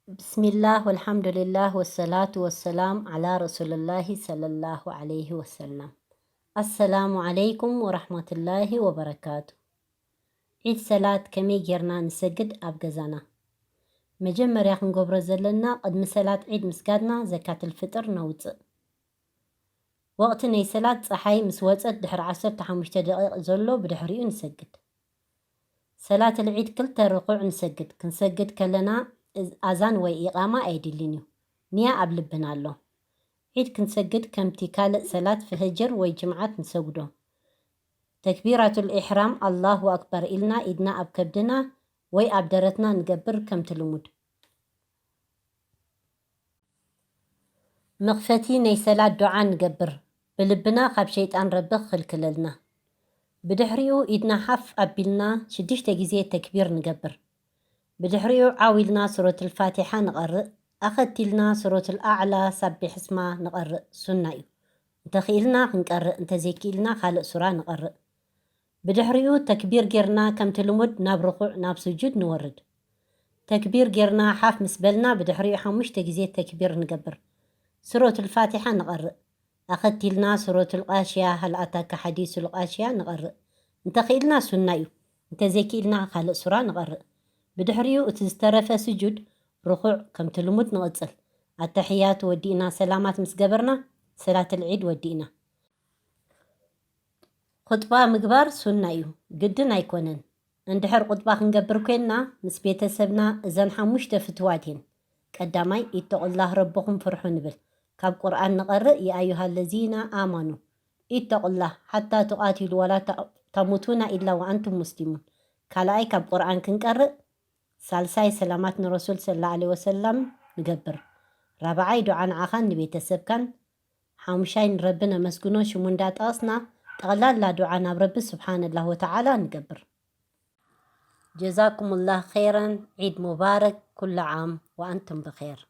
ብስሚላህ ወልሓምዱሊላህ ወሰላቱ ወሰላም ዓላ ረሱልላሂ ሰለላሁ ዓለይሂ ወሰለም። ኣሰላሙ ዓለይኩም ወራህመቱላሂ ወበረካቱ። ዒድ ሰላት ከመይ ጌርና ንሰግድ ኣብ ገዛና? መጀመርያ ክንገብሮ ዘለና፣ ቅድሚ ሰላት ዒድ ምስጋድና ዘካትል ፍጥር ነውፅእ። ወቕቲ ናይ ሰላት ፀሓይ ምስ ወፀት ድሕሪ ዓሰርተ ሓሙሽተ ደቂቕ ዘሎ ብድሕሪኡ ንሰግድ። ሰላት ልዒድ ክልተ ርኩዕ ንሰግድ። ክንሰግድ ከለና እዝ-፣ ኣዛን ወይ ኢቓማ ኣይድልን እዩ። ንያ ኣብ ልብና ኣሎ። ዒድ ክንሰግድ ከምቲ ካልእ ሰላት ፈህጅር ወይ ጅምዓት ንሰግዶ። ተክቢራቱል ኢሕራም ኣላሁ ኣክበር ኢልና ኢድና ኣብ ከብድና ወይ ኣብ ደረትና ንገብር ከምቲ ልሙድ። መኽፈቲ ናይ ሰላት ዱዓ ንገብር። ብልብና ካብ ሸይጣን ረቢ ክኽልክለልና። ብድሕሪኡ ኢድና ሓፍ ኣቢልና ሽዱሽተ ግዜ ተክቢር ንገብር። ብድሕሪኡ ዓው ኢልና ሱረቱል ፋቲሓ ንቐርእ። ኣኸቲልና ሱረቱል ኣዕላ ሳቢሕ እስማ ንቐርእ ሱና እዩ። እንተኽኢልና ክንቀርእ፣ እንተዘይክኢልና ካልእ ሱራ ንቐርእ። ብድሕሪኡ ተክቢር ጌርና ከምቲ ልሙድ ናብ ርኩዕ ናብ ስጁድ ንወርድ። ተክቢር ጌርና ሓፍ ምስ በልና ብድሕሪኡ ሓሙሽተ ግዜ ተክቢር ንገብር። ሱረቱል ፋቲሓ ንቐርእ። ኣኸቲልና ሱረቱል ቃሽያ፣ ሃል ኣታካ ሓዲሱል ቃሽያ ንቐርእ። እንተኽኢልና ሱና እዩ። እንተዘይክኢልና ካልእ ሱራ ንቐርእ። ብድሕሪኡ እቲ ዝተረፈ ስጁድ፣ ርኩዕ ከምቲ ልሙድ ንቕጽል። ኣተሕያቱ ወዲእና ሰላማት ምስ ገበርና ሰላትል ዒድ ወዲእና። ኹጥባ ምግባር ሱና እዩ፣ ግድን ኣይኮነን። እንድሕር ኹጥባ ክንገብር ኮይንና ምስ ቤተሰብና እዘን ሓሙሽተ ፍትዋት እየን። ቀዳማይ፣ ኢተቁላህ ረብኹም ፍርሑ ንብል። ካብ ቁርኣን ንቐርእ፣ ያ ኣዩሃ ለዚና ኣማኑ ኢተቁላህ ሓታ ቱቃቲሉ ወላ ተ-፣ ተሙቱና ኢላ ወኣንቱም ሙስሊሙን። ካልኣይ፣ ካብ ቁርኣን ክንቀርእ። ሳልሳይ፣ ሰላማት ንረሱል ሰለላሁ ዐለይሂ ወሰለም ንገብር። ራብዓይ፣ ዱዓ ንዓኻን ንቤተሰብካን። ሓሙሻይ፣ ንረቢ ነመስግኖ ሽሙ እንዳጠቐስና ጠቕላላ ዱዓ ናብ ረቢ ስብሓንላሁ ወተዓላ ንገብር። ጀዛኩሙላህ ኸይረን፣ ዒድ ሙባረክ፣ ኩሉ ዓም ወኣንቱም ብኸይር።